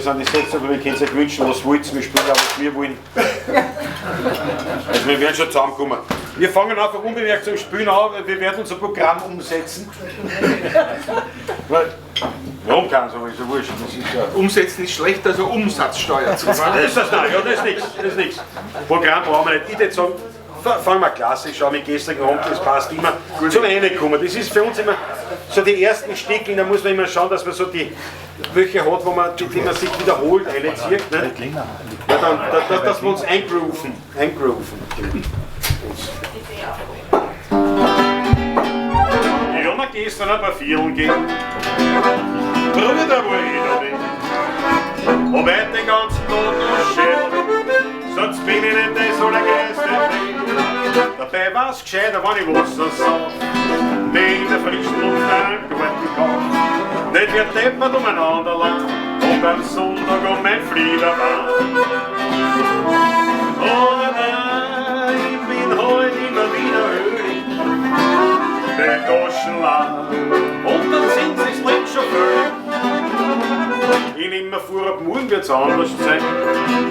gesagt, wir sind die Sechser, aber wir können sich wünschen, was wollt, wir spielen auch, was wir wollen. Also wir werden schon zusammenkommen. Wir fangen einfach unbemerkt zum Spielen an, wir werden unser Programm umsetzen. Warum kann es, aber ist ja wurscht. Das ist ja Umsetzen ist schlecht, also Umsatzsteuer zu zahlen. Das ist das nein, ja, das ist nichts, das ist nichts. Programm brauchen wir nicht. Ich würde sagen, fangen wir klassisch an mit gestrigen Abend, das passt immer. Zum Reinkommen. Das ist für uns immer so die ersten Stickeln, da muss man immer schauen, dass man so die welche hat, wo man, die man sich wiederholt reinzieht. Ne? Ja, dann, dass wir uns eingrooven. Eingrooven. Uns. Ja, man gestern ein paar Vierteln gehen. Bruder, wo ich da bin. Hab heute den ganzen Tag noch schön. Sonst bin ich nicht das allergrößte Fan. Dabei war's gescheiter, wenn ich Wasser sauf. Mir in der frischen Luft einen Garten kauf. Nicht wie deppert umeinander lang und am Sonntag um mein Flieder war. Oh nein, ich bin heut immer wieder ölig. Die Taschen leer und der Zins ist längst schon völlig. Ich nehm mir vor, ab morgen wird's anders sein.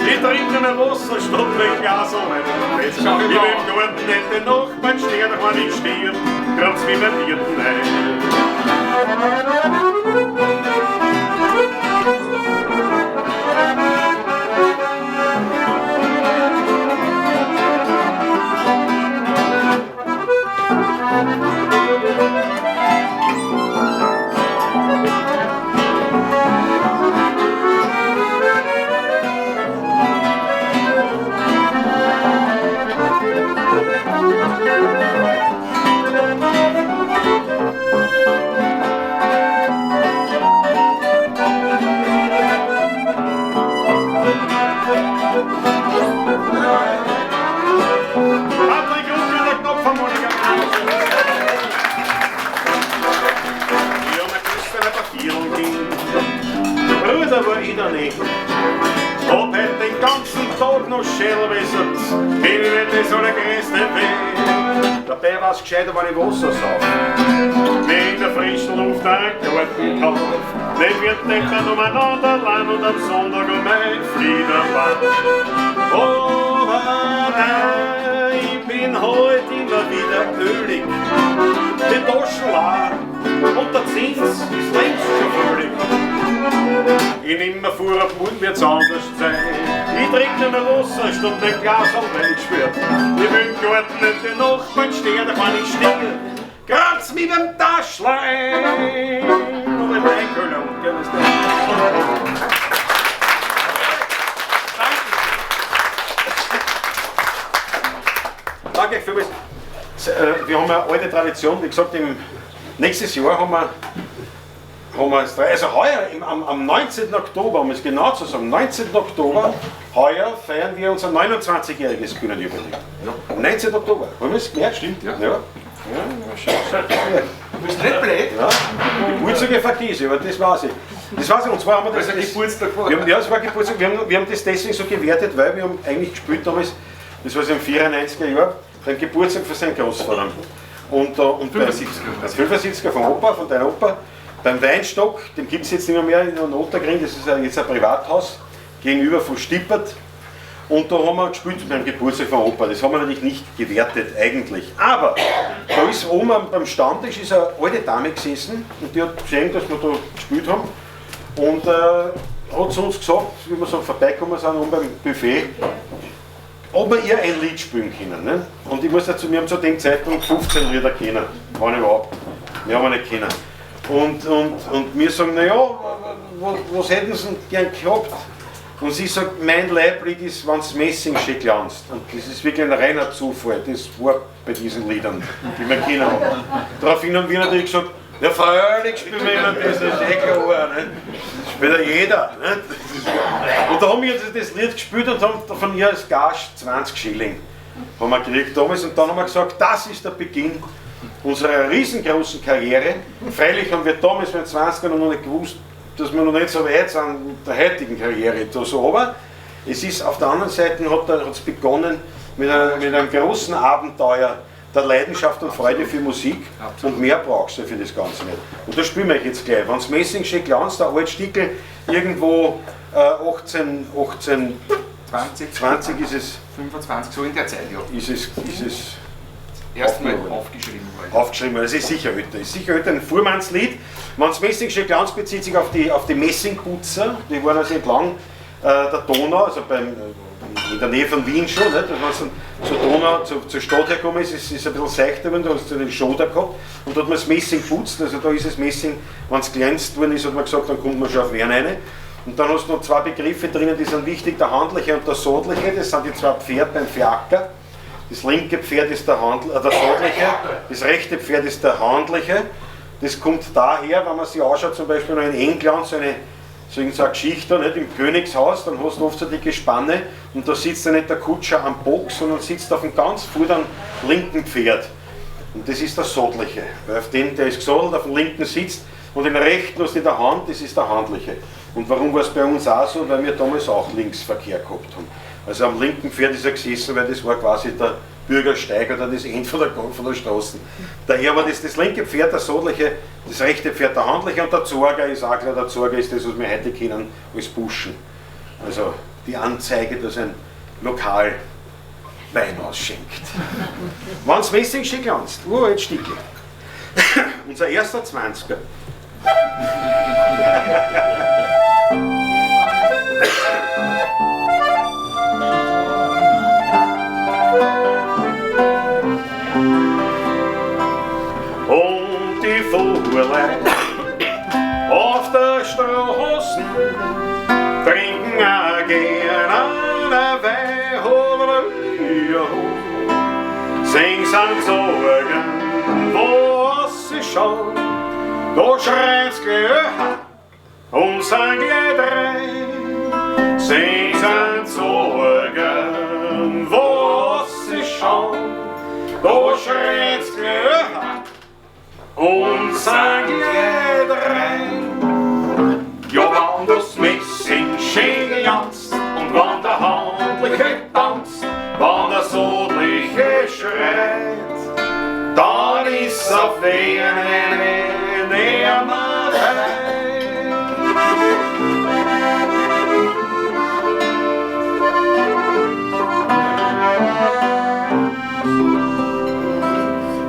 Ich trinke mehr Wasser statt mein Glas Wein. Ich will im Garten nicht den Nachbarn stehen, doch wenn ich stirb, grabt's mir beim Hirten ein. Bruder, war ich da nicht. Hab heut den ganzen Tag noch Schellwissert, bin ich nicht das allergrößte Weh. Dabei war's gescheiter, wenn ich Wasser sauf. Mir in der frischen Luft einen Garten kauf. Nicht wird deppert umeinander lang und am Sonntag um mein Fliederbahn. Oh, nein, ich bin heut immer wieder ölig. Die Taschen leer und der Zins ist längst schon völlig. Ich nehm mir vor, ab morgen wird's anders sein. Ich trink nicht mehr Wasser statt dem Glas Wein gespürt. Ich will im Garten nicht den Nachbarn stehen, da kann ich stehen. Kratz mit dem Taschlein und dem Weinköller und gell, was der. Danke vielmals. Wir haben eine alte Tradition, wie gesagt, im nächstes Jahr haben wir, es drei, also heuer, am 19. Oktober, um es genau zu sagen, 19. Oktober, heuer feiern wir unser 29-jähriges Bühnenjubiläum. Ja. Am 19. Oktober. Haben wir es gemerkt? Stimmt, ja. Ja. Ja, schau, schau. Du bist nicht blöd. Ja. Geburtstage vergiss ich, aber das weiß ich. Das weiß ich, und zwar haben wir das. Das ist ein Geburtstag vorher. Wir haben, ja, es war Geburtstag. Wir haben das deswegen so gewertet, weil wir haben eigentlich gespielt damals, das war so im 94er Jahr, beim Geburtstag von seinem Großvater. Und beim 75er. 75er vom Opa, von deinem Opa. Beim Weinstock, den gibt's jetzt nicht mehr in Ottakring, das ist jetzt ein Privathaus, gegenüber von Stippert. Und da haben wir gespielt beim Geburtstag vom Opa. Das haben wir natürlich nicht gewertet eigentlich. Aber da ist oben beim Stammtisch ist eine alte Dame gesessen und die hat gesehen, dass wir da gespielt haben. Und hat zu uns gesagt, wie wir so vorbeigekommen sind, oben beim Buffet, ob wir ihr ein Lied spielen können. Ne? Und ich muss dazu, wir haben zu dem Zeitpunkt 15 Lieder kennen, wenn überhaupt. Wir haben wir nicht kennen. Und wir sagen, naja, was hätten sie denn gern gehabt? Und sie sagt, mein Leiblied ist, wenn's Messing schön glanzt. Und das ist wirklich ein reiner Zufall, das war bei diesen Liedern, die wir kennen haben. Daraufhin haben wir natürlich gesagt, ja freilich spielen wir immer das, das ist eh klar, ne? Das spielt ja jeder. Ne? Und da haben wir das Lied gespielt und haben von ihr als Gage 20 Schilling haben wir gekriegt damals. Und dann haben wir gesagt, das ist der Beginn unserer riesengroßen Karriere. Freilich haben wir damals mit 20 noch nicht gewusst, dass wir noch nicht so weit sind mit der heutigen Karriere. Da so. Aber es ist auf der anderen Seite, hat's begonnen mit einem großen Abenteuer der Leidenschaft und Freude für Musik. Absolut. Und mehr brauchst du für das Ganze nicht. Und das spielen wir jetzt gleich. Wenn's Messing schön glanzt, der alte Stickel irgendwo 1820 ist es. 25, so in der Zeit, ja. Ist es erstmal aufgeschrieben worden. Aufgeschrieben worden, das ist sicher älter. Ist sicher älter, ein Fuhrmannslied. Wenn's Messingschön glanzt, bezieht sich auf die Messingputzer, die waren also entlang der Donau, also in der Nähe von Wien schon, nicht? Also wenn es dann zur Donau, zur Stadt hergekommen ist, ist es ein bisschen seichter geworden, da hast du den Schoder gehabt und da hat man das Messing geputzt, also da ist das Messing, wenn es glänzt worden ist, hat man gesagt, dann kommt man schon auf Wern rein. Und dann hast du noch zwei Begriffe drinnen, die sind wichtig, der Handliche und der Sodliche, das sind die zwei Pferde beim Fiaker. Das linke Pferd ist der Sodliche, das rechte Pferd ist der Handliche. Das kommt daher, wenn man sich anschaut, zum Beispiel noch in England, so eine Geschichte, nicht, im Königshaus, dann hast du oft so die Gespanne und da sitzt ja nicht der Kutscher am Bock, sondern sitzt auf dem ganz vorderen linken Pferd. Und das ist der Sodliche, weil auf den, der ist gesadelt, auf dem linken sitzt und den rechten hast du in der Hand, das ist der Handliche. Und warum war es bei uns auch so? Weil wir damals auch Linksverkehr gehabt haben. Also am linken Pferd ist er gesessen, weil das war quasi der Bürgersteig oder das Ende von der Straße. Daher war das linke Pferd der Sodliche, das rechte Pferd der Handliche und der Zorger ist auch klar, der Zorger ist das, was wir heute kennen als Buschen. Also die Anzeige, dass ein Lokal Wein ausschenkt. Wenn's Messing schön glanzt, uralt Stickel. Unser erster 20er. Und die Fuhrleute auf der Straße trinken auch gern einen Wein oder sing sind Sorgen, was sie schauen, da schreit's gleich und sind gleich drei. Sing sind Sorgen, was sie schauen, da schreit's gleich und sind gleich drei. Ja, wann das Messing schön glanzt und wann der Handliche tanzt, wann der Sodliche schreit, dann ist auf den nimmer weit.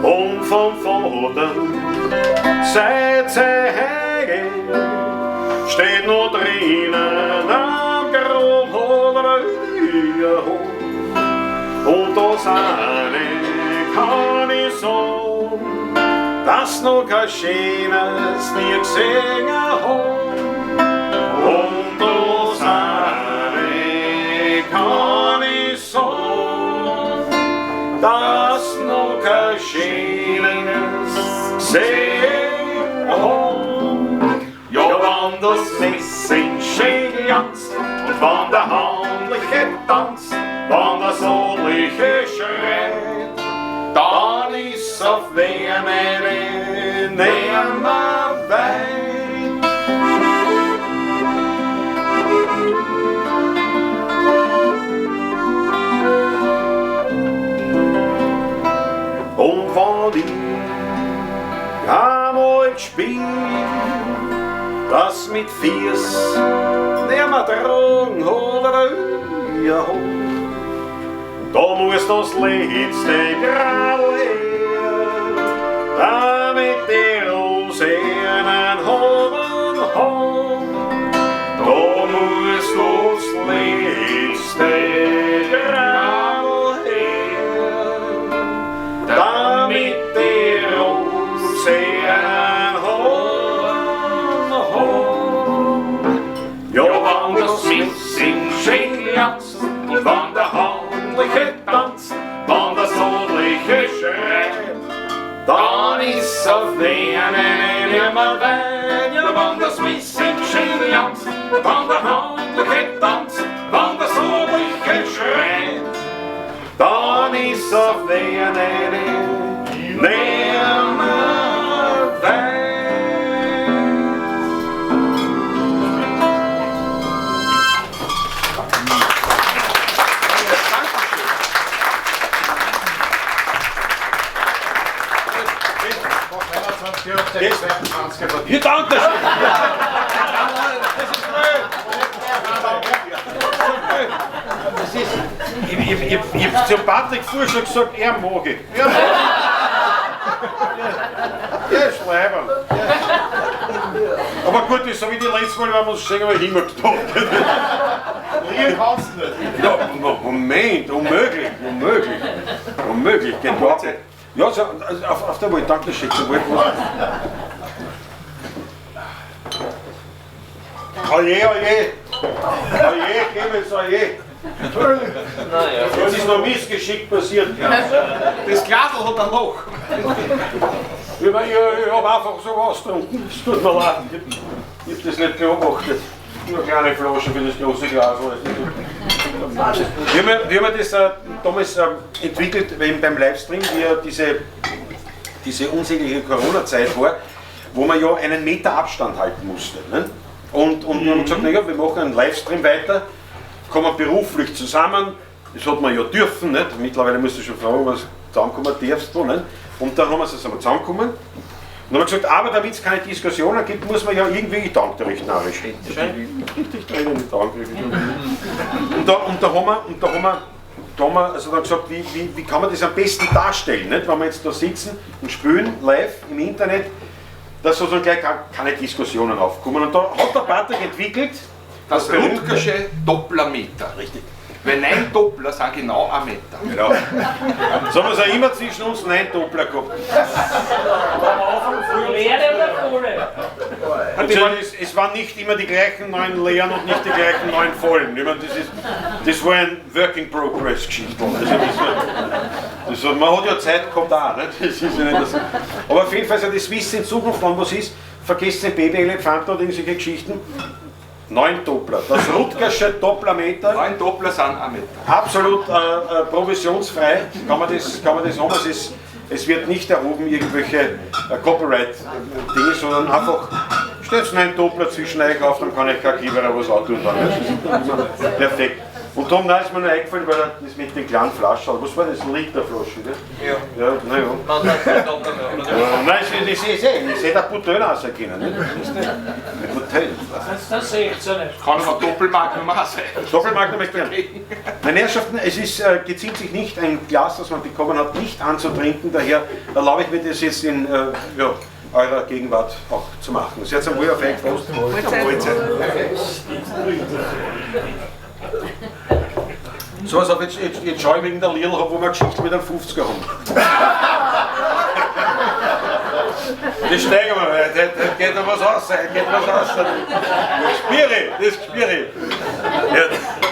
Und vom Vater seit Zeige steht noch drinnen am Grund oder und das eine kann ich sagen, dass noch kein schönes nie gesehen hab. Und das eine kann ich sagen, dass noch kein schönes gesehen hab. Ja, wann das Messing schön glanzt und wann der Handliche tanzt, wann der Sodliche schreit, dann ist auf Wärme nimmer weit. Und wenn ich einmal gespielt, das mit Viers nimmer tragen oder ja, da muss das letzte Grau her, damit die Rose einen Hoben hat. Da muss das letzte Grau her, damit die Rose einen Hoben hat. Ja, wann das Messing schön glanzt und wann der Handliche tanzt, wann der Sodliche schreit, dann ist auf denen nimmer weit. Ja, wann das Messing schön glanzt, wann der Handliche tanzt, wann der Sodliche schreit, dann ist auf denen nimmer weit. Ja, danke schön. Das ist blöd. Ich hab zum Patrick vorher schon gesagt, er mag ich. Er mag ich. Er ist leibend. Aber gut, das habe ich die letzte Mal, weil wir uns schon einmal hingedacht. Hier kannst du nicht. Ja, Moment, unmöglich, unmöglich. Unmöglich, geht überhaupt nicht. Ja, so, also auf der Welt, danke schön. Oje, oje! Oje, Clemens, oje! Jetzt ist noch Missgeschick passiert. Das Glasl hat ein Loch. Ich hab einfach so was getrunken. Es tut mir leid. Ich hab das nicht beobachtet. Nur eine kleine Flasche für das große Glas. Wir haben das damals entwickelt, eben beim Livestream, wie ja diese unsägliche Corona-Zeit war, wo man ja einen Meter Abstand halten musste. Ne? Und wir haben gesagt, naja, wir machen einen Livestream weiter, kommen beruflich zusammen, das hat man ja dürfen, nicht? Mittlerweile musst du schon fragen, was zusammenkommen darfst du, nicht? Und dann haben wir zusammengekommen und haben gesagt, aber damit es keine Diskussionen gibt, muss man ja irgendwie, ich danke dir recht narrisch. Richtig drinnen, ich danke dir. Und da haben wir also dann gesagt, wie kann man das am besten darstellen, nicht? Wenn wir jetzt da sitzen und spielen, live im Internet, dass sozusagen gleich keine Diskussionen aufkommen. Und da hat der Patrick entwickelt das Rutgersche Dopplermeter. Richtig. Weil 9 Doppler sind genau 1 Meter. Genau. So haben wir es auch immer zwischen uns 9 Doppler gehabt. Leere oder volle? Es waren nicht immer die gleichen 9 leeren und nicht die gleichen 9 vollen. Ich meine, das war ein Working Progress Geschichte. Also man hat ja Zeit gehabt auch. Nicht? Das ist ja nicht das. Aber auf jeden Fall, also das Wissen in Zukunft, wenn was ist, vergesst den Baby-Elefanten oder irgendwelche Geschichten. 9 Doppler. Das Rutgersche Dopplermeter. 9 Doppler sind 1 Meter. Absolut provisionsfrei kann man das haben. Es wird nicht erhoben irgendwelche Copyright-Dinge, sondern einfach stellt 9 Doppler zwischen euch auf, dann kann ich kein Kiewerer was antun. Dann. Perfekt. Und darum ist mir noch eingefallen, weil das mit den kleinen Flaschen, was war das? Literflasche, gell? Ja. Ja, naja. Nein, ich sehe der Bouteille rausgehen, nicht? Eine Bouteille. Das sehe ich so nicht. Kann aber Doppelmagnum auch sein. Doppelmagnum ist gern. Meine Herrschaften, es ist, geziemt sich nicht, ein Glas, das man bekommen hat, nicht anzutrinken, daher erlaube ich mir das jetzt in ja, eurer Gegenwart auch zu machen. Sehr zum Wohl auf euch, Prost. Mahlzeit. So, also jetzt schaue ich wegen der Lierl, wo wir eine Geschichte mit einem 50er haben. Das steigen wir mal, da geht noch was raus, da geht was raus. Das spüre ich. Ja,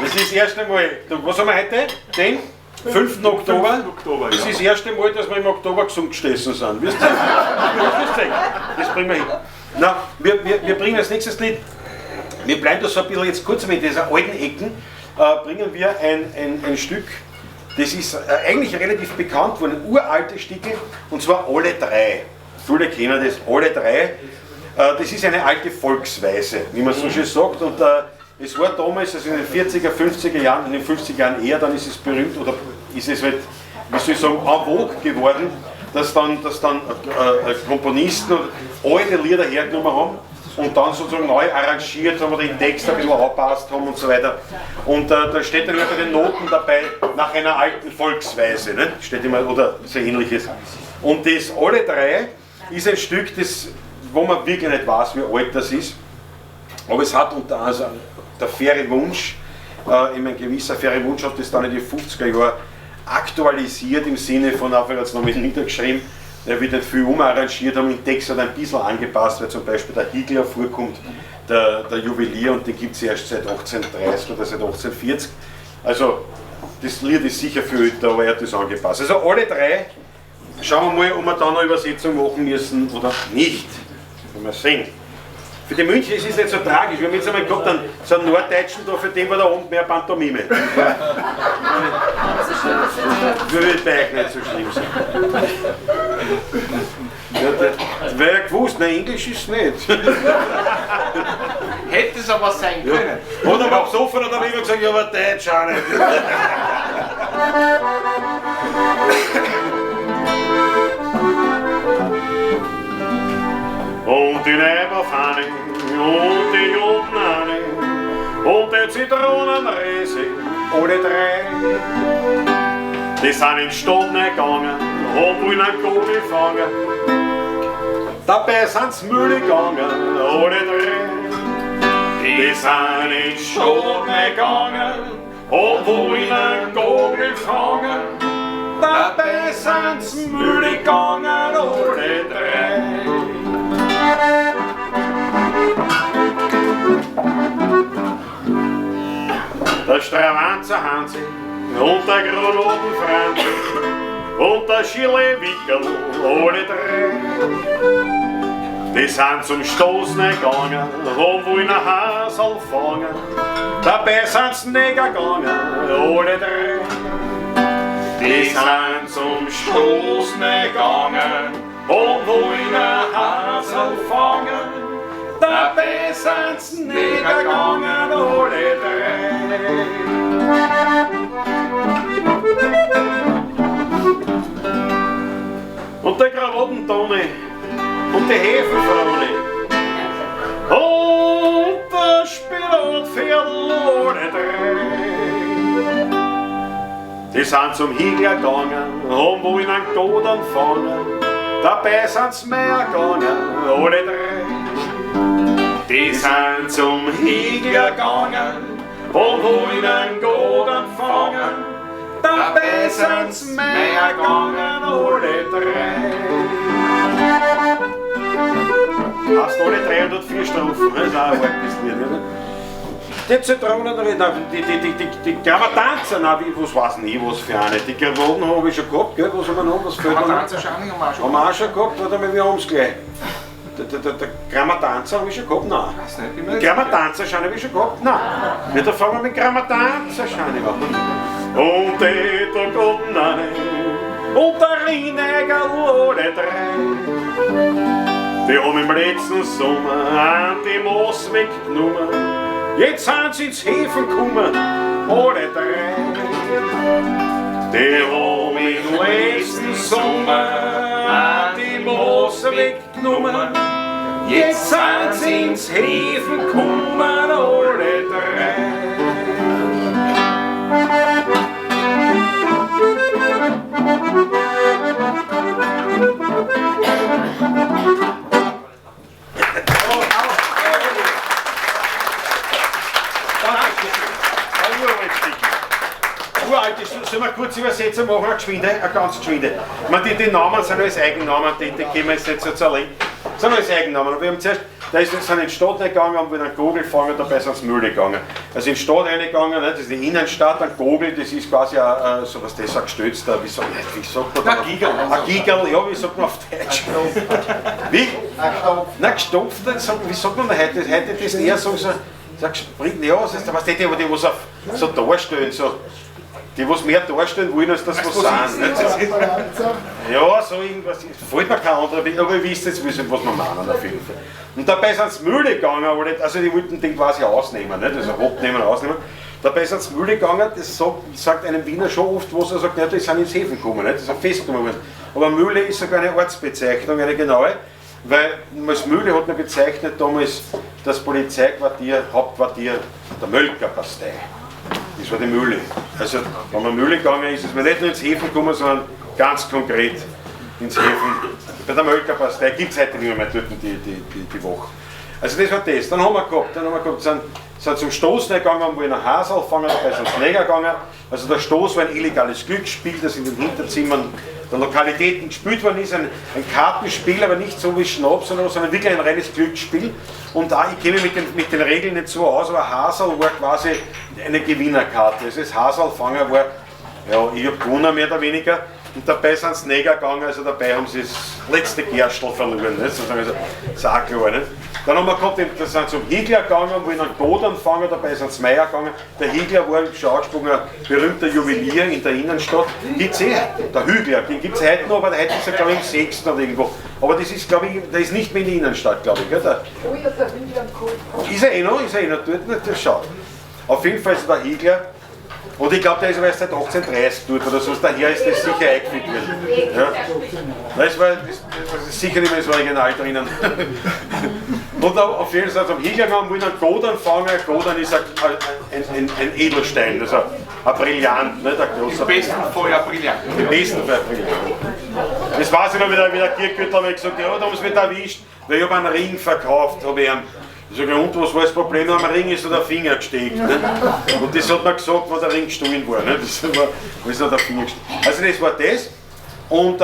das ist das erste Mal, was haben wir heute? Den 5. Oktober. 5. Oktober, ja. Das ist das erste Mal, dass wir im Oktober gesund gestessen sind. Wirst du sehen? Das bringen wir hin. Na, wir bringen als nächstes Lied, wir bleiben da so ein bisschen jetzt kurz mit dieser alten Ecken, bringen wir ein Stück, das ist eigentlich relativ bekannt worden, uralte Stücke, und zwar alle drei. Viele kennen das, alle drei. Das ist eine alte Volksweise, wie man so schön sagt. Und es war damals, also in den 40er, 50er Jahren, in den 50er Jahren eher, dann ist es berühmt, oder ist es halt, wie soll ich sagen, en vogue geworden, dass dann Komponisten alte Lieder hergenommen haben und dann sozusagen neu arrangiert haben oder den Text ein bisschen angepasst haben und so weiter. Und da steht dann immer bei den Noten dabei, nach einer alten Volksweise, ne? Steht immer, oder so ähnliches. Und das alle drei ist ein Stück, das, wo man wirklich nicht weiß, wie alt das ist. Aber es hat unter anderem der Ferry Wunsch, eben ein gewisser Ferry Wunsch hat das dann in den 50er Jahren aktualisiert, im Sinne von, einfach hat es noch mit niedergeschrieben, er wird nicht viel umarrangiert haben, den Text hat ein bisschen angepasst, weil zum Beispiel der Higler vorkommt, der Juwelier, und den gibt es erst seit 1830 oder seit 1840. Also das Lied ist sicher viel älter, aber er hat das angepasst. Also alle drei, schauen wir mal, ob wir da noch eine Übersetzung machen müssen oder nicht. Wollen wir sehen. Für die München ist es nicht so tragisch. Wir haben jetzt einmal gehabt, so einen Norddeutschen da, für den war da oben mehr Pantomime. Würde bei euch nicht so schlimm sein. Ja, das wäre ja gewusst, nein, Englisch ist es nicht. Hätte es aber sein können. Ja. Oder aber besoffen hat er immer gesagt, ja, aber Deutsch auch nicht. Und die Leiberfahne und die Jodnane und die Zitronenrese alle drei. Die sind in die Stadt gegangen, haben wollen einen Gogel fangen. Dabei sind sie Mühle gegangen, alle drei. Die sind in die Stadt gegangen, haben wollen einen Gogel fangen. Dabei sind sie Mühle gegangen, alle drei. Der Stravanzer Hansi und der Granaten Franzi und der Schille Wickel, alle drei. Die sind zum Stoßen gegangen, haben wohl einen Hasel fangen. Dabei sind sie nicht gegangen, alle drei. Die sind zum Stoßen gegangen, haben wohl einen Hasel fangen. Dabei sind sie nicht gegangen, alle drei. Und der Krawattentoni und die Hefefraune und der Spinatpferdl, alle drei. Die sind zum Higler gegangen, haben wohl einen Godern fangen. Dabei sind sie mehr gegangen, alle drei. Die sind zum Higler gegangen, und wollen einen Godern fangen. Dabei sind sie mehr gegangen, alle drei. Hast alle 304 Strophen, das ist auch ein altes Lied, oder? Die Zitronen, die Grammatanzer, nein, was weiß ich, was für eine. Die Krawatten habe ich schon gehabt, gell? Was haben wir noch? Was fehlt noch? Grammatanzer haben wir auch schon. Haben wir auch schon gehabt, warte mal, wir haben es gleich. Der Grammatanzer habe ich schon gehabt? Nein. Weiß nicht, bin mir nicht Grammatanzer habe ich schon gehabt? Nein. Ja, da fangen wir mit Grammatanzer an. Und die da kommen eine und der Rieneger alle drei. Die haben im letzten Sommer die Moos weggenommen. Jetzt sind sie ins Häfen gekommen, alle drei. Die haben im letzten Sommer die Moos weggenommen. Jetzt sind sie ins Häfen gekommen, alle drei. Sollen wir kurz übersetzen machen, eine geschwinde, eine ganz geschwinde. Ich meine, die Namen sind alles Eigennamen, die können wir jetzt nicht so zerlegen. Das sind alles Eigennamen. Wir haben zuerst, da sind in die Stadt gegangen, haben wieder einen Gogel gefangen, dabei sind sie Mühle gegangen. Also in die Stadt reingegangen, das ist die Innenstadt, ein Gogel, das ist quasi ein, so was das, ein gestützter, wie sagt man da? Ein Gigerl. Ein Gigerl, ja, wie sagt man auf Deutsch? Wie? Nein, gestopft, wie sagt man heute? Heute das eher so, ja, das heißt, was die, die was auf, so darstellen, so. Die, was mehr darstellen wollen, als das, was sind. Ja, so irgendwas. Fällt mir kein anderer, aber ihr wisst jetzt, was wir meinen auf jeden Fall. Und dabei sind sie Mühle gegangen, also die wollten den quasi ausnehmen, nicht? Also abnehmen, ausnehmen. Dabei sind sie Mühle gegangen, das sagt einem Wiener schon oft was, er sagt, ja, die sind ins Häfen gekommen, nicht? Das ist festgenommen worden. Aber Mühle ist sogar eine Ortsbezeichnung, eine genaue, weil als Mühle hat man bezeichnet damals das Polizeiquartier, Hauptquartier der Mölkerpastei. Das war die Mühle. Also, wenn man Mühle gegangen ist, ist man nicht nur ins Häfen gekommen, sondern ganz konkret ins Häfen. Bei der Mölkerpastei gibt es heute nicht mehr dort die Woche. Also das war das. Dann haben wir gehabt, sind zum Stoß gegangen, haben wir in einen Hasel fangen, dabei sind sie näher gegangen. Also der Stoß war ein illegales Glücksspiel, das in den Hinterzimmern der Lokalitäten gespielt worden ist, ein Kartenspiel, aber nicht so wie Schnaps, sondern wirklich ein reines Glücksspiel. Und da, ich kenne mich mit den Regeln nicht so aus, aber Hasel war quasi eine Gewinnerkarte. Also das Haselfanger war, ja, ich habe gewonnen mehr oder weniger. Und dabei sind sie näher gegangen, also dabei haben sie das letzte Gerstl verloren, nicht? Sozusagen, also, ist auch klar, nicht? Dann haben wir gehabt, da sind sie zum Higler gegangen, wollen einen Godern fangen, dabei sind sie Meier gegangen. Der Higler war, schon angesprochen, ein berühmter Juwelier in der Innenstadt. Gibt's eh, der Hügler, den gibt es heute noch, aber heute ist er, glaube ich, im 6. oder irgendwo. Aber das ist, glaube ich, der ist nicht mehr in der Innenstadt, glaube ich. Gell? Der, oh ja, der Hügler am Kohl. Ist er eh noch dort? Das schaut. Auf jeden Fall ist der Higler. Und ich glaube, der ist aber erst seit 1830 dort oder so, daher ist das sicher eingeführt worden. Ja. Das war das ist sicher nicht mehr das Original drinnen. Und auf jeden Fall sind sie hingegangen und wollen einen Godern fangen. Ein Godern ist ein Edelstein, also ein Brillant, nicht? Ein großer Im besten Fall ein Brillant. Im besten Fall ein Brillant. Das weiß ich noch, wie der Kirchgürtel hat gesagt, ja, da haben sie mich erwischt, weil ich habe einen Ring verkauft, habe ich ihm. Ich sage, und was war das Problem? Am Ring ist so der Finger gesteckt. Ne? Und das hat man gesagt, wo der Ring gestohlen war. Ne? Das war, wo ist noch der Finger gesteckt. Also das war das. Und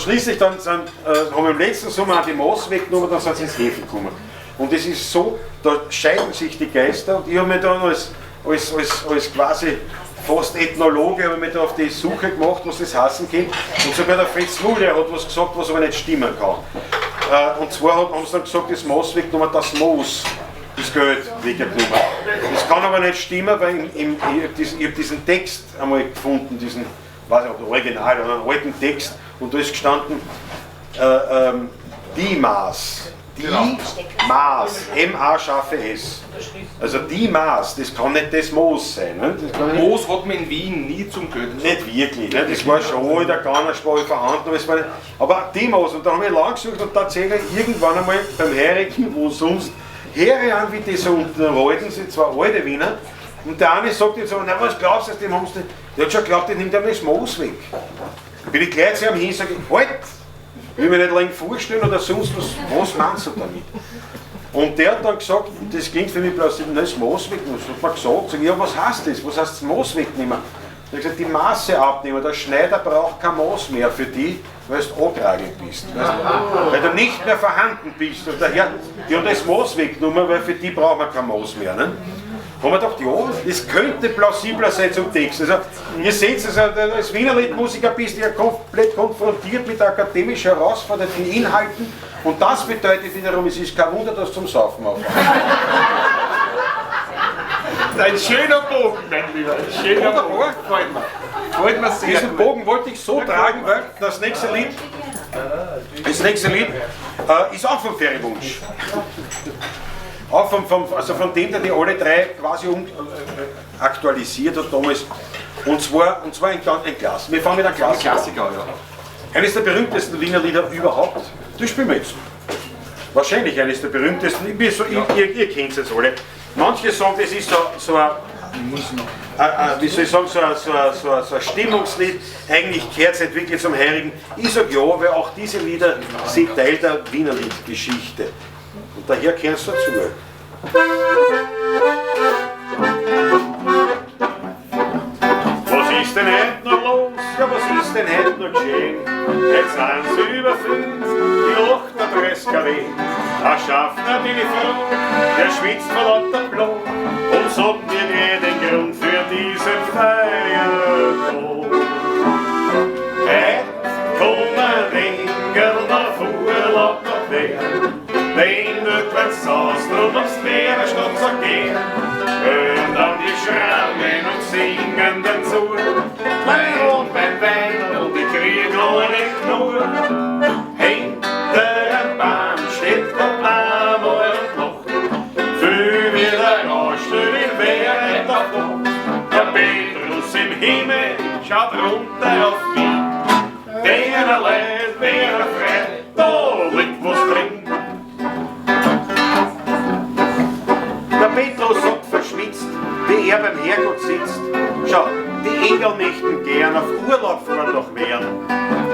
schließlich dann haben wir im letzten Sommer auch die Maß weggenommen, dann sind sie ins Häfen gekommen. Und das ist so, da scheiden sich die Geister und ich habe mich dann als quasi fast Ethnologe habe ich mich da auf die Suche gemacht, was das heißen kann. Und sogar der Fritz Muller hat was gesagt, was aber nicht stimmen kann. Und zwar haben sie dann gesagt, das Moos weggenommen, das Moos, das Geld weggenommen. Das kann aber nicht stimmen, weil ich hab diesen Text einmal gefunden, diesen, weiß ich, ob Original oder einen alten Text, und da ist gestanden, die Maß, die Maß, M-A-S. Also die Maß, das kann nicht das Moos sein. Ne? Das kann nicht. Moos hat man in Wien nie zum Geld gesagt. Nicht wirklich, ne? Das war schon in der Gaunersprache vorhanden, aber es war nicht, aber die Maß, und da haben wir lang gesucht und tatsächlich irgendwann einmal beim Heurigen, wo sonst, Heere an, wie die so unten halten, sind zwei alte Wiener, und der eine sagt jetzt aber, na was glaubst du, dem haben sie, der hat schon geglaubt, der nimmt einem das Moos weg. Bin ich gleich zu ihm hin und sage, halt! Will mir nicht lange vorstellen oder sonst was, was meinst du damit? Und der hat dann gesagt, das klingt für mich plausibel, das Moos wegnehmen. Das hat man gesagt, sag ich, ja, was heißt das? Was heißt das Moos wegnehmen? Der hat gesagt, die Maße abnehmen, der Schneider braucht kein Moos mehr für die, weil du angeragelt bist. Weißt du? Weil du nicht mehr vorhanden bist. Und daher, die haben das Moos weggenommen, weil für die brauchen wir kein Moos mehr. Ne? Haben wir gedacht, ja, das könnte plausibler sein zum Text. Also, ihr seht es, also, als Wienerliedmusiker bist du ja komplett konfrontiert mit akademisch herausfordernden Inhalten und das bedeutet wiederum, es ist kein Wunder, dass du zum Saufen aufhörst. Ein schöner Bogen, mein Lieber, ein schöner Bogen. Gefällt mir. Gefällt mir sehr Diesen gut. Bogen wollte ich so tragen, weil das nächste Lied ist auch von Ferry Wunsch. Auch von dem, der die alle drei quasi aktualisiert hat damals. Und zwar ein Glas. Wir fangen mit einem Klassiker an. Klassiker, ja. Eines der berühmtesten Wiener Lieder überhaupt. Das spielen wir jetzt. Wahrscheinlich eines der berühmtesten. Ihr kennt es jetzt alle. Manche sagen, das ist so ein Stimmungslied. Eigentlich gehört es nicht wirklich zum Heurigen. Ich sag ja, weil auch diese Lieder sind Teil der Wiener Liedgeschichte. Und daher gehören sie dazu. Was ist denn heute noch los? Ja, was ist denn heute noch geschehen? Jetzt sind sie über 5, die 38 kW. Da Schaffner bin ich froh, der schwitzt vor lauter Blut und sagt mir den Grund für diesen Feiertag. Heute kommen Engel auf Urlaub nach Wien, den rückwärts aus, drum aufs Meer statt zu gehen. Hören dann die Schrammen und singen dazu, Leid beim Wein und ich krieg noch nicht genug. Hinter dem Baum steht der einmal und lacht, viel wie der Rauschel in während der Nacht. Der Petrus im Himmel schaut runter auf mich, der Leid, der frei, da liegt was drin. Der Petrus sagt verschwitzt, wie er beim Herrgott sitzt. Schau, die Engel möchten gern auf Urlaub fahren nach Wern.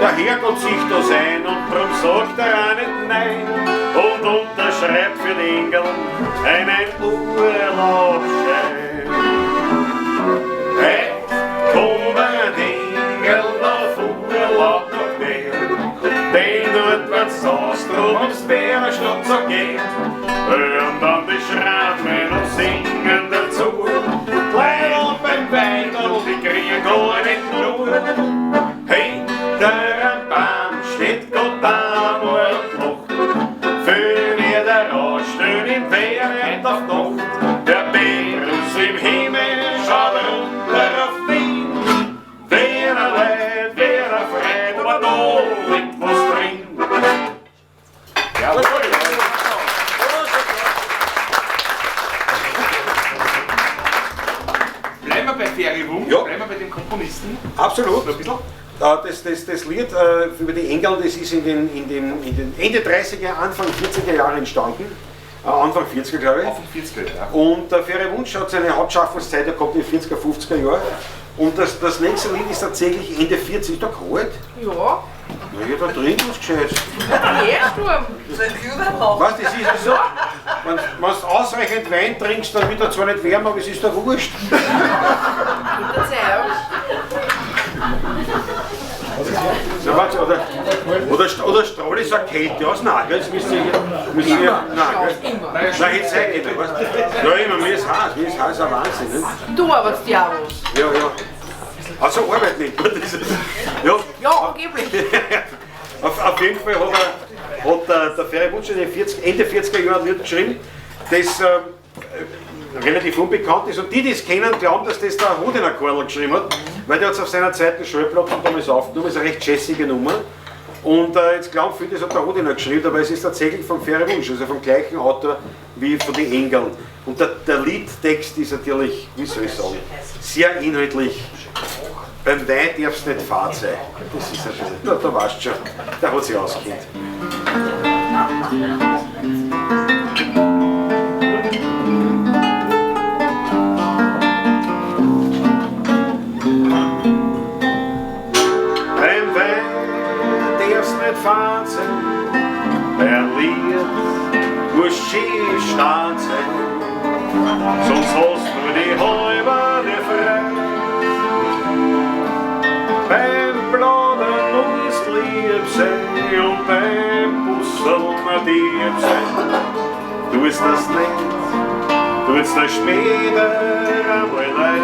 Der Herrgott sieht das ein und drum sagt er auch nicht nein und unterschreibt für den Engel einen Urlaubsschein. Heute kommen Engel auf Urlaub nach Wern, denn dort wird's aus, drum ums Meer statt zu gehen. Hören dann die Schrammen und singen dazu, Leid beim Wein und die kriegen gar nicht nur. Hinter einem Baum steht Gott einmal und lacht, für mir der Rauschstön im während auf Nacht. Der Petrus im Himmel schaut runter auf Wien, wer er leid, wer er freit, aber da liegt was drin. Jawohl. Bleiben wir bei Ferry Wunsch, Ja. bleiben wir bei dem Komponisten. Absolut. Noch ein bisschen. Das Lied über die Engel, das ist in den Ende 30er, Anfang 40er Jahren entstanden. Anfang 40er, glaube ich. Anfang 40er, ja. Und der Ferry Wunsch hat seine Hauptschaffenszeit, der kommt in den 40er, 50er Jahren. Und das nächste Lied ist tatsächlich Ende 40. Ist da kalt? Ja. Na ja, da drin was Gescheites. Nähsturm. Weißt du, das ist ja so, wenn du ausreichend Wein trinkst, dann wird er zwar nicht wärmer, aber es ist doch wurscht. So, warte, oder Strahle ist eine Kälte aus? Nein, gell, das müsst ihr, nein, gell? Nein, jetzt sag ich nicht, weißt du? Ja, immer, mir ist heiß, ein Wahnsinn. Ne? Du arbeitest ja was. Ja, ja. Also Arbeit nicht. Ja, ja, angeblich. Auf jeden Fall hat der Ferry Wunsch in den Ende 40er Jahren ein Lied geschrieben, das relativ unbekannt ist. Und die, die es kennen, glauben, dass das der Hodener Karl geschrieben hat, weil der hat es auf seiner zweiten Schallplatte damals aufgenommen, ist eine recht jazzige Nummer. Und jetzt glauben viele, das hat der Hodener geschrieben, aber es ist tatsächlich vom Ferry Wunsch, also vom gleichen Autor wie von den Engeln. Und der Liedtext ist natürlich, wie soll ich sagen, sehr inhaltlich. Beim Wein darf's nicht fad sein. Das ist natürlich, da weißt du schon, der hat sich ausgekannt. Beim Wein darf's nicht fad sein, beim Lied muss schön stark sein, sonst hast du die halbe Freude. Beim Plaudern musst lieb sein und beim Busseln lieb sein. Du bist das nicht, du wirst das später einmal leid.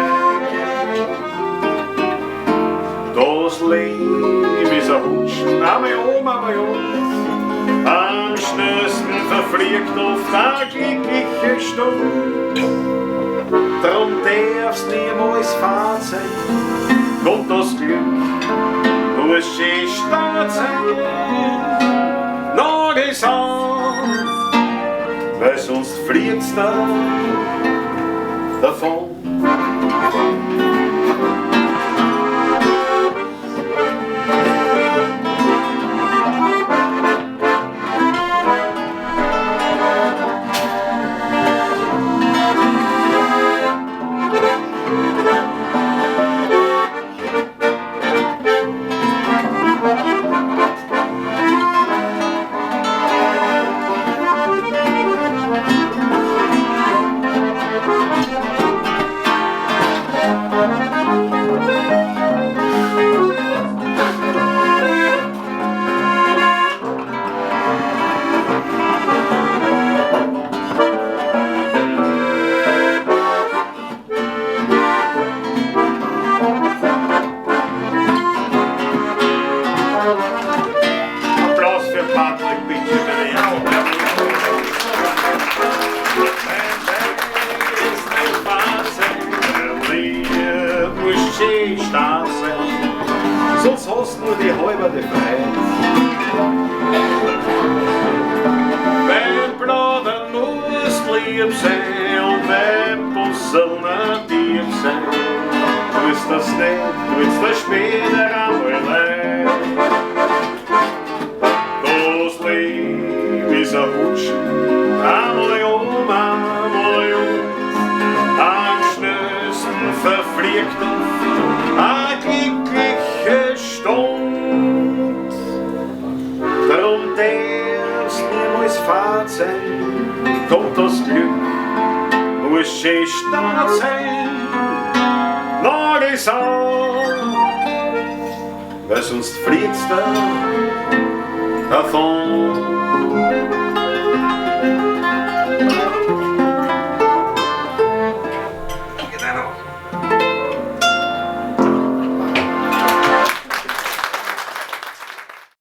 Das Leben ist ein Hutschen, einmal oben, einmal unten. Am schnellsten verfliegt oft eine glückliche Stunde. Drum darfst niemals fad sein, kommt das Glück, muss schön stark sein. Nagels an, weil sonst fliegt's da davon. Applaus für Patrick, bitte. Sonst hast du nur die halbe Freiheit. Beim Plaudern musst lieb sein und beim Busseln lieb sein. Du bist das nicht, du bist das später einmal leid. Das Leben ist ein Hutschen, einmal um, einmal unten. Am schnellsten verfliegt oft eine glückliche Stund. Drum darf's niemals fad sein, kommt das Glück, muss schön stark sein. Nagels an, weil sonst fliegt's da davon.